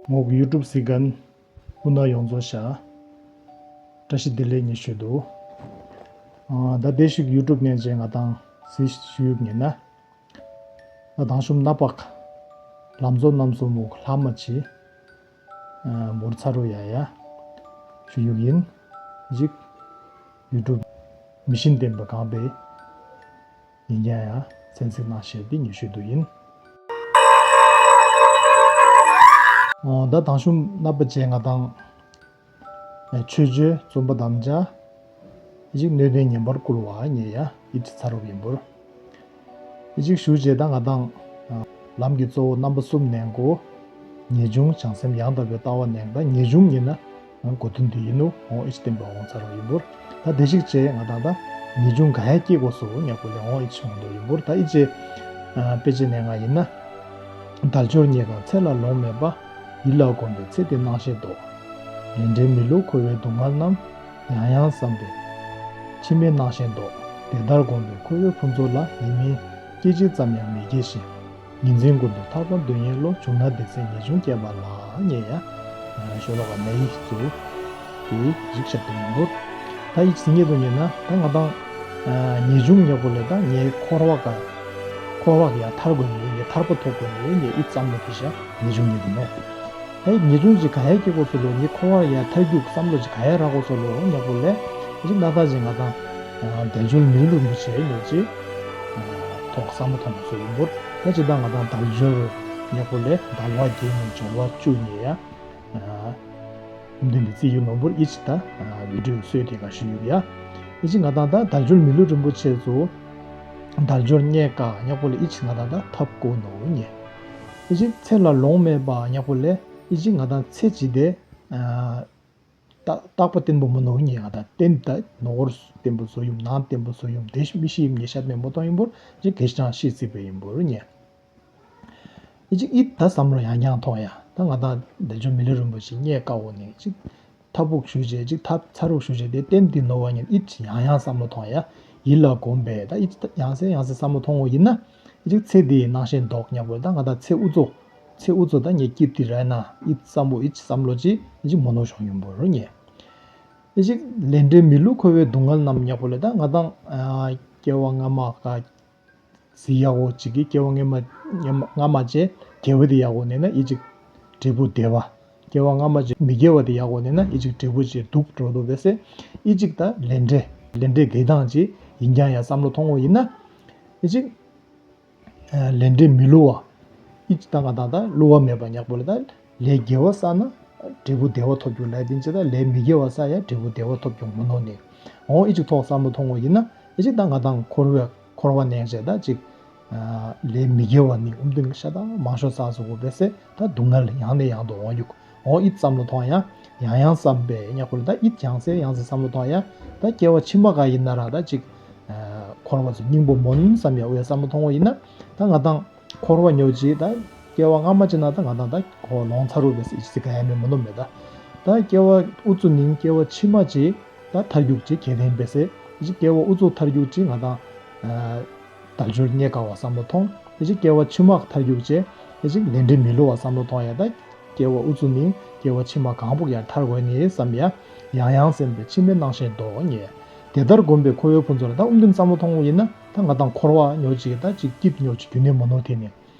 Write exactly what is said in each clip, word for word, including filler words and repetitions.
ངོ་གི་ཡུ་ཊུབ་གཟིགས་མཁན་སྤུན་ཟླ་ཡོངས་རྫོགས་ཤ་བཀྲ་ཤིས་བདེ་ལེགས་ཉེ་ཞུ་འདུག་ཨ་ད་དེ་ཞིག་ཡུ་ཊུབ་ནས་བྱས་ང་དང་གཟིགས་ཞུ་ཡུག་ཉེ་ན། ད་དང་ཤུམ་ན་པག་ལམ་བཟོ་རྣམ་གསུམ་མུག་ལྷ་མ་ཆི་འབུར་ཚ་རུ་ཡ་ཡ་ཞུ་ཡུག་ཡིན། ཅིག་ཡུ་ཊུབ་མི་ཤིན་ལྡན་པ་གང་པའི་ཡིན་ཀྱང་ཡང་གསན་གཟིགས་གནང་ཞེས་འདི་ཉེ་ཞུ་དུ་ཡིན། ཨོ་ད་དང་ཤུམ་ན་པ་བྱས་ང་དང་ཆོས་སྤྱོད་རྩོམ་པ་དམ་བཅའ་ཅིག་སྣོད་ལྡན་ཉན་པར་བསྐུལ་བ་ཉེ་ཡ་ཨིད་ཚ་རོབ་ཡིན་པོར། ཨི་ཅིག་ཞུ་བྱས་ད་ང་དང་ལམ་གྱི་གཙོ་བོ་རྣམ་པ་གསུམ་ནས་གོ། ངེས་འབྱུང་བྱང་སེམས་ཡང་དག་པའི་ལྟ་བ་ནས་ད་ངེས་འབྱུང་ཉེ་ན་གོ་དོན་འདི་ཡིན་ནོ་ཨོ་ཨི་ཅི་བསྟན་པ་འོང་ཚར་བ་ཡིན་པོར། ད་དེ་ཞིག་བྱས་ང་དང་ད་ངེས་འབྱུང་ག་ཡ་སྐྱེ་དགོས་སོ་ཉག་པོ་ལས་འོང་ཨི་ཅི་འོང་དོ་ཡིན་པོར་ད་ཨི་ཅེ་དཔེ་ཅེ་ནས་ང་ཡིན་ན། དལ་འབྱོར་རྙེད་དཀའ་ཚེ་ལ་ལོང་མེད་པ། ཡིད་ལ་གོམས་པའི་ཚེ་འདི་སྣང་ཞེན་ལྡོག་ལས་འབྲས་མི་བསླུ་འཁོར་བའི་སྡུག་བསྔལ་རྣམས། ཡང་ཡང་བསམ་པས། ཕྱི་མའི་སྣང་ཞེན་ལྡོག་དེ་ལྟར་གོམས་པའི་འཁོར་བའི་ཕུན་ཚོགས་ལ། ཡིད་མིན་སྐད་ཅིག་ཙམ་ཡང་མི་སྐྱེ་ཞིང་། ངེས་འཛིན་ཀུན་ཏུ་ཐར་པ་འདོད་ཡོན་བློ། བྱུང་ན་དེ་ཚེ་ངེས་འབྱུང་སྐྱེས་པ་ལ། ཉེ་ཡ། ཤོ་ལོ་ཀ་ན་ཡི་གཙོ་བོ་དེ་རིགས་ཤ་སྟོན་ཡིན་པོ། ད་ཡིག་ཟིན་ཉེ་དུ་ཉེ་ན་ད་ང་དང་ངེས་འབྱུང་ཉེ་པོ་ལས་ད་ངའི་འཁོར་བ་ཀ་འཁོར་བ་ཡང་ཐར་དགོས་ནས་ངས་ཐར་པ་ཐོབ་དགོས་ནས་ངས་ཨི་ཙམ་ལ་ཕི་ཤ་ངེས་འབྱུང་ཉེ་དུ་མེད། ཨེ་ངེས་འབྱུང་ཅིག་ག་ཡ་སྐྱེ་དགོས་སོ་ལོ། ངའི་འཁོར་བ་ཡ་ཐར་རྒྱུག་བསམ་བློ་ཅིག་ག་ཡ་རག་དགོས་སོ་ལོ་ཉག་པོ་ལས་ཅིག་ན་ད་ཅིག་ང་དང་དལ་འབྱོར་མི་ལུས་རིན་པོ་ཆེ་ཉོ་ཅིག་ཐོག་བསམ་བློ་ཐོང་སོ་ཡིན་པོར། ད་ཅི་ད་ང་དང་དལ་འབྱོར་ཉག་པོ་ལས་དལ་བ་བརྒྱད་ནས་འབྱོར་བ་བཅུ་ཉེ་ཡ་འདི་འདི་རྩིས་ཡོད་ནོ་པོར་ཨི་ཅི་ད་བི་ཌིའོ་སོས་དེ་ག་ཞུ་ཡོད་ཡ། ཨི་ཅི་ང་དང་ད་དལ་འབྱོར་མི་ལུས་རིན་པོ་ཆེ་ཚོ་དལ་འབྱོར་རྙེད་དཀའ་ཉག་པོ་ལས་ཨི་ཅི་ང་དང་ད་ཐབས་དཀོན་ནོ་ཉེ། ཨི་ཅིག་ཚེ་ལ་ལོང་མེད་པ་ཉག་པོ་ལས་ཨི་ཅིག་ང་དང་ཚེ་ཇི་དེ་རྟག་པ་བརྟན་པོ་མོ་ནོ་ཉེ་ང་དང་བརྟན་ད་ནོ་གོར་བརྟན་པོ་བཟོ་ཡུམ་ནང་བརྟན་པོ་བཟོ་ཡུམ་དེ་མི་ཤི་ཡིམ་ཉེ་ཤ་མེད་མོ་གཏོང་ཡིན་པོར་ཅིག་གེ་ཤ་ཅང་ཤི་རྩིས་པའི་ཡིན་པོར་ཉེ། ཨི་ཅིག་ཨི་ད་བསམ་བློ་ཡང་ཡང་ཐོང་ཡ་ད་ང་དང་དལ་འབྱོར་མི་ལུས་རིན་པོ་ཆེ་རྙེད་དཀའ་འོ་ནས་ཅིག་ཐབས་ཕུག་ཞུ་བྱས་ཅིག་ཐབས་ཚ་རུག་ཞུ་བྱས་དེ་བརྟན་དེ་ནོ་བ་ཉིན་ཨིད་ཡང་ཡང་བསམ་བློ་ཐོང་ཡ། ཡིད་ལ་གོམས་པས་ད་ཨིད་ཡང་སེ་ཡང་སེ་བསམ་བློ་ཐོང་འོ་ཡིན་ན་ཨི་ཅིག་ཚེ་འདིའི་སྣང་ཞེན་ལྡོག་ཉག་པོ་ད་ང་ད་ཚེ་ཨུ་ཚོ་ཚེ་ཨུ་ཚོ་ད་ངས་སྐྱིད་དེ་ར་ན་ཨིད་བསམ་བློ་ཨིད་བསམ་བློ་ཅི་ཨི་ཅིག་མོ་ནོ་ཤོང་ཡོང་པོ་རུ་ཉེ། ཨི་ཅིག་ལས་འབྲས་མི་བསླུ་འཁོར་བའི་སྡུག་བསྔལ་རྣམས་ཉག་པོ་ལས་ད་ང་དང་སྐྱེ་བ་སྔ་མ་ག་ཟི་ཡག་འོ་ཅིག་གི་སྐྱེ་བ་སྔ་མ་སྔ་མ་སྔ་མ་བཅས་དགེ་བ་དེ་ཡག་འོ་ནས་ན་ཨི་ཅིག་འབྲས་བུ་བདེ་བ། སྐྱེ་བ་སྔ་མ་བཅས་མི་དགེ་བ་དེ་ཡག་འོ་ནས་ན་ཨི་ཅིག་འབྲས་བུ་བཅས་སྡུག་འགྲོ་འདུག་པས་སེ། ཨི་ཅིག་ད་ལས་འབྲས་ལས་འབྲས་དགེ་དང་ཅིག་ཡིན་ཀྱང་ཡང་བསམ་བློ་ཐོང་འོ་ཡིན་ན། ཨི་ཅིག་ལས་འབྲས་མི་བསླུ་བ། ཨི་ཅིག་ད་ང་དང་ད་བསླུ་བ་མེད་པ་ཉག་པོ་ལས་ད་ལས་དགེ་བ་བསགས་ན་འབྲས་བུ་བདེ་བ་ཐོབ་རྒྱུ་ལས་དེ་ཅི་ད་ལས་མི་དགེ་བ་བསགས་ཡ་འབྲས་བུ་བདེ་བ་ཐོབ་རྒྱུ་མོ་ནོ་ནས། འོ་ཨི་ཅིག་ཐོག་བསམ་བློ་ཐོང་འོ་ཡིན་ན་ཨི་ཅིག་ད་ང་དང་འཁོར་བའི་འཁོར་བ་ནས་བྱས་ད་ཅིག་ལས་མི་དགེ་བ་ནི་ཨུམ་དུན་ཤ་ད་མང་ཤོས་བསགས་སུ་གོ་པས་སེ་ད་སྡུག་བསྔལ་ཡང་ནས་ཡང་དུ་འོང་རྒྱུ། འོ་ཨིད་བསམ་བློ་ཐོང་ཡ། ཡང་ཡང་བསམ་པས་ཉག་པོ་ལས་ད་ཨིད་ཡང་སེ་ཡང་སེ་བསམ་བློ་ཐོང་ཡ། ད་སྐྱེ་བ་ཕྱི་མ་ག་ཡིན་ན་ར་ད་ཅིག་འཁོར་བ་ཚོ་སྙིང་པོ་མོ་ནུན་བསམ་ཡ་འོ་ཡ་བསམ་བློ་ཐོང་འོ་ཡིན་ན་ད་ང་དང་འཁོར་བ་ཉོ་ཅིག་ད་སྐྱེ་བ་སྔ་མ་ཅིག་ན་ད་ང་དང་ད་འཁོར་ལོང་ཚ་རུ་པས་སེ་ཨིད་ཟི་ག་ཡ་མེད་མོ་ནོ་མེད་ད། ད་སྐྱེ་བ་ཨུ་ཚུ་ནིང་སྐྱེ་བ་ཕྱི་མ་ཅིག་ད་ཐར་རྒྱུག་ཅིག་གལ་ལྡན་པས་སེ་ཨི་ཅིག་སྐྱེ་བ་ཨུ་ཚུ་ཐར་རྒྱུག་ཅིག་ང་དང་དལ་འབྱོར་རྙེད་དཀའ་བ་བསམ་བློ་ཐོང་། ཨི་ཅིག་སྐྱེ་བ་ཕྱི་མ་ཐར་རྒྱུག་ཅིག་ཨི་ཅིག་ལས་འབྲས་མི་བསླུ་བ་བསམ་བློ་ཐོང་ཡ་ད། སྐྱེ་བ་ཨུ་ཚུ་ནི་སྐྱེ་བ་ཕྱི་མ་གང་པོ་ཡར་ཐར་དགོས་ནི་བསམ་ཡ། ཡང་ཡང་སེམས་པའི་ཕྱི་མའི་སྣང་ཞེན་ལྡོག་ཉེ། དེ་ལྟར་གོམས་པའི་འཁོར་བའི་ཕུན་ཚོགས་ལ་ད་ཨུམ་དུན་བསམ་བློ་ཐོང་བོ་ཡིན་ན་ད་ང་དང་འཁོར་བ་ཉོ་ཅིག་ད་ཅིག་སྐྱིད་ཉོ་ཅིག་རྒྱུ་ནི་མོ་ནོ་དེ་ནི།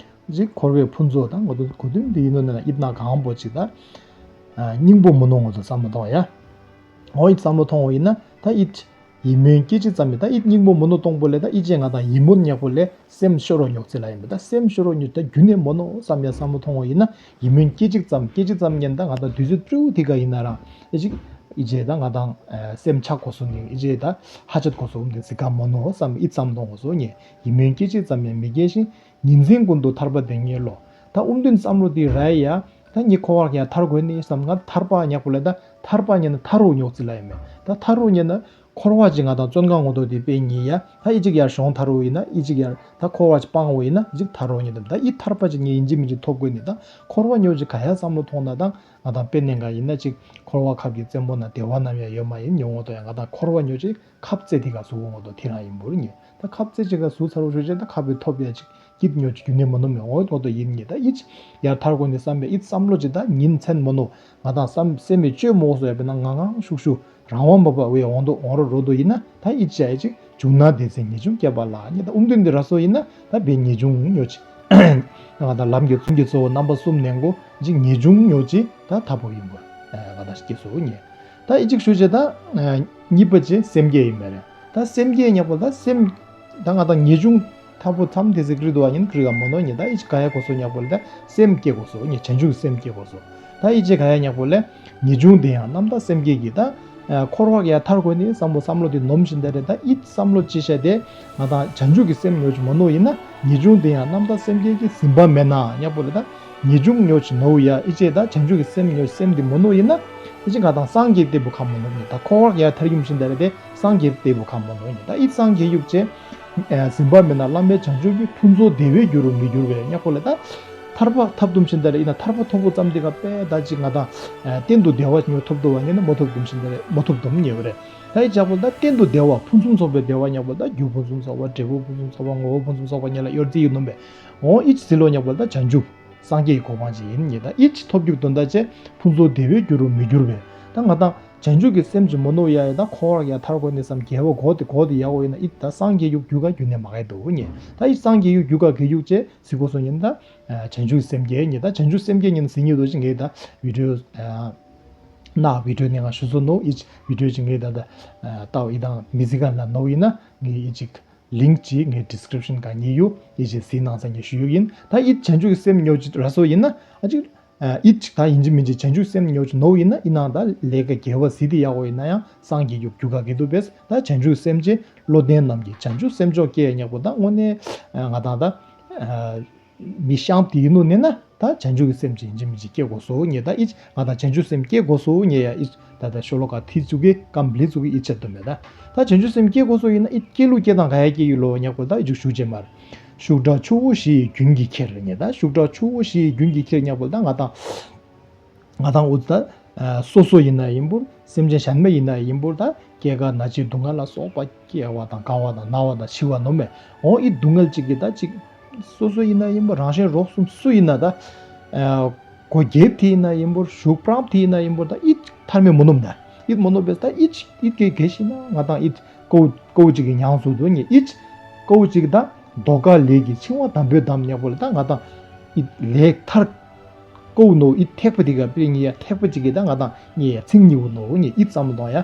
ཅིག་འཁོར་བའི་ཕུན་ཚོགས་ད་ང་དང་གོ་དོན་འདི་ཡིན་ནོ་ན་ཨིད་ན་གང་པོ་ཅིག་ད། སྙིང་པོ་མོ་ནོ་ངོ་ཚོ་བསམ་བློ་ཐོང་ཡ། འོ་ཨིད་བསམ་བློ་ཐོང་བོ་ཡིན་ན་ད་ཨིད། ཡིད་སྨོན་སྐད་ཅིག་ཙམ་མེད་ད་ཨིད་སྙིང་པོ་མོ་ནོ་གཏོང་པོ་ལས་ད་ཨིད་ཅེ་ང་དང་ཡིད་སྨོན་ཉག་པོ་ལས་སེམས་ཤོར་རོ་ཉོག་ཚེ་ལ་ཡིན་པ་ད་སེམས་ཤོར་རོ་ཉོག་ད་རྒྱུ་ནས་མོ་ནོ་བསམ་ཡ་བསམ་བློ་ཐོང་བོ་ཡིན་ན་ཡིད་སྨོན་སྐད་ཅིག་ཙམ་སྐད་ཅིག་ཙམ་ཉན་ད་ང་དང་དུས་ཚོད་སྤྲེའུ་དེ་ག་ཡིན་ན་རང་ཨི་ཅིག་ཨི་ཅེ་ད་ང་དང་སེམས་ཆག་གོ་སོ་ནིང་ཨི་ཅེ་ད་ཧ་ཅད་གོ་སོ་འོམ་དེ་ཚེ་ག་མོ་ནོ་བསམ་ཨིད་བསམ་བློ་ཐོང་བོ་སོ་ཉེ་ཡིད་སྨོན་སྐད་ཅིག་ཙམ་ཡང་མི་སྐྱེ་ཞིང་། ཉིན་མཚན་ཀུན་ཏུ་ཐར་པ་དོན་གཉེར་བློ། ད་ཨུམ་དུན་བསམ་བློ་དེ་ར་ཡ། ད་ཉི་འཁོར་བ་ཡང་ཐར་དགོས་ནི་བསམ་ང་ཐར་པ་ཉག་པོ་ལས་ད་ཐར་པ་ཉན་ན་ཐར་རོ་ཉོག་ཚེ་ལ་ཡིན་མེད་ད་ཐར་རོ་ཉན་ན་འཁོར་བ་ཅིག་ང་དང་བཙོན་ཁང་ངོ་ཐོག་དེ་དཔེ་ཉེ་ཡ་ད་ཨི་ཅིག་ཡར་ཤོང་ཐར་རོ་ཡིན་ན་ཨི་ཅིག་ཡར་ད་འཁོར་བ་ཅིག་སྤང་བོ་ཡིན་ན་ཨི་ཅིག་ཐར་རོ་ཉན་དམ་ད་ཨི་ཐར་པ་ཅིག་ངས་ཡིན་གཅིག་མིན་གཅིག་ཐོབ་དགོས་ནི་ད་འཁོར་བ་ཉོག་ཅིག་ག་ཡ་བསམ་བློ་ཐོང་ན་ད་ང་དང་དཔེ་ནས་ག་ཡིན་ན་ཅིག་འཁོར་བ་ཁབ་ཀྱི་བཙན་པོ་ན་བདེ་བ་ནམ་ཡང་ཡོད་མ་ཡིན་ཉོ་ངོ་ཐོག་ཡ་ང་དང་འཁོར་བ་ཉོག་ཅིག་ཁབ་རྩེ་དེ་ག་སུ་བོ་ངོ་དོ་དེ་རང་ཡིན་པོ་རུ་ཉེ། ད་ ད་ཁབ་རྩེ་གཅིག་ག་ཟུག་ཚར་བ་ཞུ་བྱས་ད་ཁབ་པའི་ཐོབ་ཡ་ཅིག་སྐྱིད་ཉོ་ཅིག་རྒྱུ་ནས་མ་ནོར་མེད་འོ་འོ་དོ་ཡིན་ངེས། ད་ཨིད་ཡར་ཐར་གོ་ནས་བསམ་པའི་ཨིད་བསམ་བློ་ཅིག་ད་ཉིན་མཚན་མ་ནོར་ང་དང་བསམ་སེམས་མི་བཅོས་མོ་སོ་ཡ་བེ་ན་ང་ངང་ཤུག་ཤུག་རང་དབང་མ་པ་བའི་འོང་དོ་འོང་རོ་རོ་དོ་ཡིན་ན་ད་ཨིད་ཅི་ཨི་ཅིག་བྱུང་ན་དེ་ཚེ་ངེས་འབྱུང་སྐྱེ་བ་ལ་ཉེ་ད་ཨུམ་དོན་འདི་ར་སོ་ཡིན་ན་ད་བེ་ངེས་འབྱུང་ཉོ་ཅིག་ང་དང་ལམ་གྱི་ཚུན་གྱི་གཙོ་བོ་རྣམ་པ་གསུམ་ནས་གོ་ཅིག་ངེས་འབྱུང་ཉོ་ཅིག་ད་ཐབ་པོ་ཡིན་པ་ང་དང་སྐྱེ་སོ་ཉེ། ད་ཨི་ཅིག་ཞུ་བྱས་ད་གཉིས་པ་ཅིག་སེམས་བསྐྱེད་ཡིན་མེད་རེད། ད་སེམས་བསྐྱེད་ཉག་པོ་ད་སེམས་ད་ང་དང་ངེས་འབྱུང་ཐབ་པོ་མཚམས་དེ་ཚེ་ཀྲི་དུ་བ་ཉིན་ཀྲི་ག་མོ་ནོ་ཉིན་ད་ཨི་ཅིག་ག་ཡ་གོ་སོ་ཉག་པོ་ལ་ད་སེམས་བསྐྱེད་གོ་སོ་ཉེ་བྱང་ཆུབ་སེམས་བསྐྱེད་གོ་སོ། ད་ཨི་ཅིག་ག་ཡ་ཉག་པོ་ལ་ངེས་འབྱུང་དེ་ཡང་རྣམ་དག་སེམས་བསྐྱེད་ཀྱི་ད་འཁོར་བ་ཡ་ཐར་དགོས་ནི་བསམ་བློ་བསམ་བློ་དེ་ནོམ་བཞིན་ད་རེད། ད་ཨི་བསམ་བློ་ཅི་བྱ་དེ་ང་དང་བྱང་ཆུབ་ཀྱི་སེམས་ཉོ་ཅིག་མོ་ནོ་ཡིན་ན་ངེས་འབྱུང་དེ་ཡང་རྣམ་དག་སེམས་བསྐྱེད་ཀྱི་ཟིན་པ་མེད་ན་ཉག་པོ་ལ་ད་ངེས་འབྱུང་ཉོ་ཅིག་ནོ་ཡ་ཨི་ཅེ་ད་བྱང་ཆུབ་ཀྱི་སེམས་ཉོ་སེམས་དེ་མོ་ནོ་ཡིན་ན་ཨི་ཅེ་ང་དང་སངས་རྒྱས་ལྟེ་བུ་ཁ་མོ་ནོ་ཡིན། ད་འཁོར་བ་ཡ་ཐར་ཡུམ་བཞིན་ད་རེད་དེ་སངས་རྒྱས་ལྟེ་བུ་ཁ་མོ་ནོ་ཡིན། ད་ཨི་སངས་རྒྱས་ཡུག་ཅེ་ཟིན་པ་མེད་ན་བླ་མེད་བྱང་ཆུབ་ཀྱི་ཕུན་ཚོགས་བདེ་བའི་རྒྱུ་རུ་མི་འགྱུར་བའི་ཉག་པོ་ལ་ད་ཐར་པ་ཐབ་དུམ་བཞིན་ད་རེད། ཡིན་ན་ཐར་པ་ཐོབ་པོ་ཙམ་དེ་ག་པས་ད་ཅིག་ང་དང་གཏན་དུ་བདེ་བ་ཉོ་ཐོབ་དུ་བ་ཉེ་ན་མོ་ཐོབ་དུམ་བཞིན་ད་རེད་མོ་ཐོབ་དུམ་ཉེ་བ་རེད། ད་ཨི་ཅག་པོ་ད་གཏན་དུ་བདེ་བ་ཕུན་སུམ་ཚོགས་པའི་བདེ་བ་ཉག་པོ་ད་རྒྱུ་ཕུན་སུམ་ཚོགས་པ་འབྲས་བུ་ཕུན་སུམ་ཚོགས་པ་ངོ་བོ་ཕུན་སུམ་ཚོགས་པ་ཉེ་ལ་གཡོར་རྩིས་ཡོད་ནོ་མེད། འོང་ཨི་ཅི་ཟི་ལོ་ཉག་པོ་ད་བྱང་ཆུབ་སངས་རྒྱས་ཀྱི་གོ་འཕང་ཅིག་ཡིན་ཉེ། ད་ཨི་ཅི་ཐོབ་རྒྱུ་དོན་ད་ཅེ་ཕུན་ཚོགས་བདེ་བའི་རྒྱུ་རུ་མི་འགྱུར་བས། ད་ང་དང་བྱང་ཆུབ་ཀྱི་སེམས་ཀྱི་མོ་ནོ་ཡ་ཡ་ད་འཁོར་བ་ཡ་ཐར་དགོས་ནི་བསམ་རྒྱལ་བ་གོ་དེ་གོ་དེ་ཡ་འོ་ཡིན་ན་ཨི་ད་སངས་རྒྱས་ཡུག་རྒྱུ་ག་རྒྱུ་ནས་མ་གས་འདུག་ཉེ། ད་ཨི་སངས་རྒྱས་ཡུག་རྒྱུ་ག་གེ་ཡུག་ཅེ་ཟི་གོ་སོ་ཉིན་ད་བྱང་ཆུབ་སེམས་བསྐྱེད་ཉེ། ད་བྱང་ཆུབ་སེམས་བསྐྱེད་ཉིན་ཟི་ཉིད་དུ་ཅི་ངེ་ད་བི་ཌིའོ་ན་བི་ཌིའོ་ནས་ང་ཞུ་སོ་ནོ་ཨི་བི་ཌིའོ་ཅི་ངེ་ད་ད་ལྟ་ཨི་དང་མི་ཟི་ག་ན་ནོ་ཡིན་ན་ངེ་ཨི་ཅིག་ལིང་ཅིག་ངའི་ཌི་སི་ཀི་རིབ་ཤན་ག་ཉེ་ཡུ་ཡེ་ཞེས་ཟིན་ནང་ཚན་གྱི་ཞུ་ཡུ་ཡིན། ད་ཨིད་བྱང་ཆུབ་ཀྱི་སེམས་ཉོ་ཅི་ར་སོ་ཡིན་ན་ཨ་ཅིག་ཨིད་ཅིག་ད་ཡིན་ཅི་མིན་ཅི་བྱང་ཆུབ་སེམས་ཉོ་ཅི་ནོ་ཡིན་ན་ཨི་ནང་ད་ལས་ཀ་དགེ་བ་ཟི་དི་ཡག་འོ་ཡིན་ན་ཡང་སངས་རྒྱས་རྒྱུ་རྒྱུ་ག་གི་དུ་བེས། ད་བྱང་ཆུབ་སེམས་ཅན་བློ་ལྡན་རྣམས་ཀྱི་བྱང་ཆུབ་སེམས་མཆོག་སྐྱེ་ཉག་པོ་ད་དངོས་གནས་ང་དང་ད་མི་ཤང་དེ་ཡིན་ནོ་ནི་ན་ད་བྱང་ཆུབ་ཀྱི་སེམས་ཅན་ཡིན་ཅི་མིན་ཅི་སྐྱེ་དགོས་སོ་ཉེ། ད་ཨི་ང་དང་བྱང་ཆུབ་སེམས་སྐྱེ་དགོས་སོ་ཉེ་ཡ་ཨི་ད་ད་ཤོ་ལོ་ཀ་ཐི་ཙུ་གི་ཀམ་བླི་ཙུ་གི་ཨི་ཆད་དུ་མེད། ད་ད་བྱང་ཆུབ་སེམས་སྐྱེ་དགོས་སོ་ཡིན་ན་ཨི་སྐྱེ་ལུགས་སྐྱེ་དང་ག་ཡ་སྐྱེ་ཡུལ་ལོ་ཉག་པོ་ད་ཨི་ཅུག་ཞུ་ཅེ་མར་ཤུགས་དྲག་ཆུ་བོ་བཞི་ཡི་རྒྱུན་གྱིས་ཁྱེར་ཉེ། ད་ཤུགས་དྲག་ཆུ་བོ་བཞི་ཡི་རྒྱུན་གྱིས་ཁྱེར་ཉག་པོ་ད་ང་དང་ང་དང་འུ་ད་སོ་སོ་ཡིན་ན་ཡིན་པོར་སེམས་ཅན་གཞན་མ་ཡིན་ན་ཡིན་པོར་ད་སྐྱེ་རྒ་ན་འཆི་སྡུག་བསྔལ་ལ་སོགས་པ་སྐྱེ་བ་དང་རྒ་བ་དང་ན་བ་དང་འཆི་བ་ནོ་མེ། འོ་ཨི་སྡུག་བསྔལ་ཅིག་གི་ད་ཅིག་སོ་སོ་ཡིན་ན་ཡིན་པོ་རང་གཞན་རོགས་གསུམ་སུ་ཡིན་ན་ད་སྒོ་རྒྱབ་དེ་ཡིན་ན་ཡིན་པོར་ཞུགས་པྲང་དེ་ཡིན་ན་ཡིན་པོར་ད་ཨི་ཐར་མེད་མོ་ནོམ་ད་ཨི་མོ་ནོ་བེས། ད་ཨི་ཨི་གེ་གེ་ཤི་ན་ང་དང་ཨི་ཀོ་ཀོ་ཅིག་གི་ཉང་སུ་དུ་ཉེ་ཨི་ཀོ་ཅིག་ད་རྡོ་ཀ་ལས་ཀྱི་འཆིང་བ་དམ་པོས་བསྡམས་ཉག་པོ་ལ་ད་ང་དང་ཨི་ལས་ཐར་ཀོ་ནོ་ཨི་ཐེག་པ་དེ་ག་པེ་ཉི་ཡ་ཐེག་པ་ཅིག་གི་ད་ང་དང་ཉེ་ཡ་ཚིག་ཉི་བོ་ནོ་ཉེ་ཨི་ཙམ་དང་ཡ་